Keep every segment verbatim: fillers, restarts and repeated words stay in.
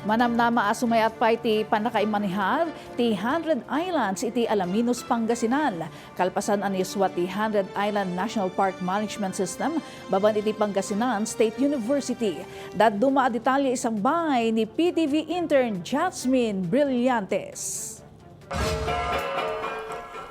Manamnama a sumayat pay ti pannakaimanehar ti Hundred Islands iti Alaminos, Pangasinan. Kalpasan a naisua ti Hundred Island National Park Management System babaen iti Pangasinan State University. Dadduma a detalye isangbay ni P T V intern Jasmine Brillantes.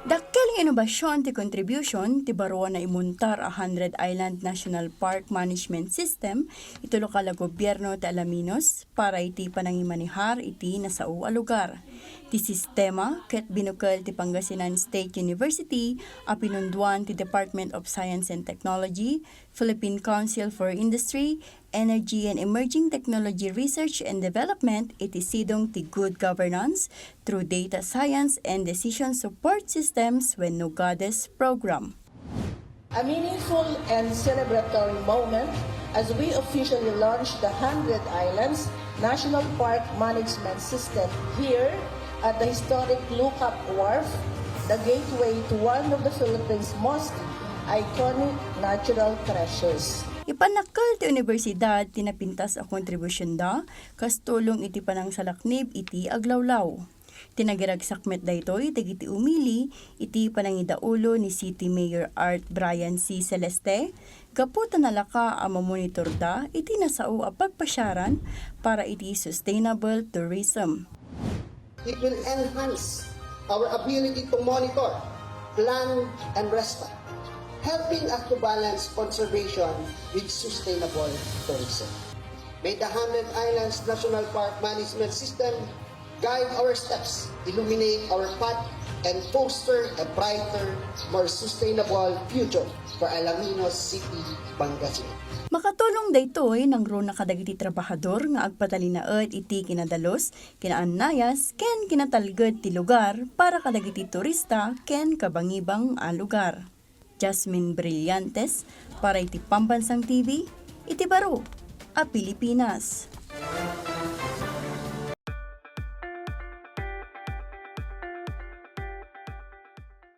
Dakkel nga inobasyon ti contribution ti baro a naimuntar a Hundred Island National Park Management System iti lokal a gobierno ti Alaminos para iti panangimanehar iti nasao a lugar. Ti sistema ket binukel ti Pangasinan State University a pinunduan ti Department of Science and Technology, Philippine Council for Industry, Energy and Emerging Technology Research and Development iti sidong ti good governance through data science and decision support systems wenno GODES program. A meaningful and celebratory moment as we officially launch the Hundred Islands National Park Management System here at the historic Lookout Wharf, the gateway to one of the Philippines' most iconic natural treasures. Ipannakkel ti universidad ti napintas a kontribusionda kas tulong iti panangsalaknib iti aglawlaw. Ti nagiragsak met daytoy dagiti umili iti panangidaulo ni City Mayor Art Brian C. Celeste gapu ta nalaka a mamonitorda iti nasao a pagpasiaran para iti sustainable tourism. It will enhance our ability to monitor, plan, and respond, helping us to balance conservation with sustainable tourism. May the Hundred Islands National Park Management System guide our steps, illuminate our path, and foster a brighter, more sustainable future for Alaminos City, Pangasinan. Makatulong daytoy nangruna kadagiti trabahador nga agpatalinaed iti kinadalus, kinaannayas, ken kinatalged ti lugar para kadagiti turista ken kabangibang a lugar. Jasmine Brillantes para iti Pambansang T V, iti baro a Pilipinas.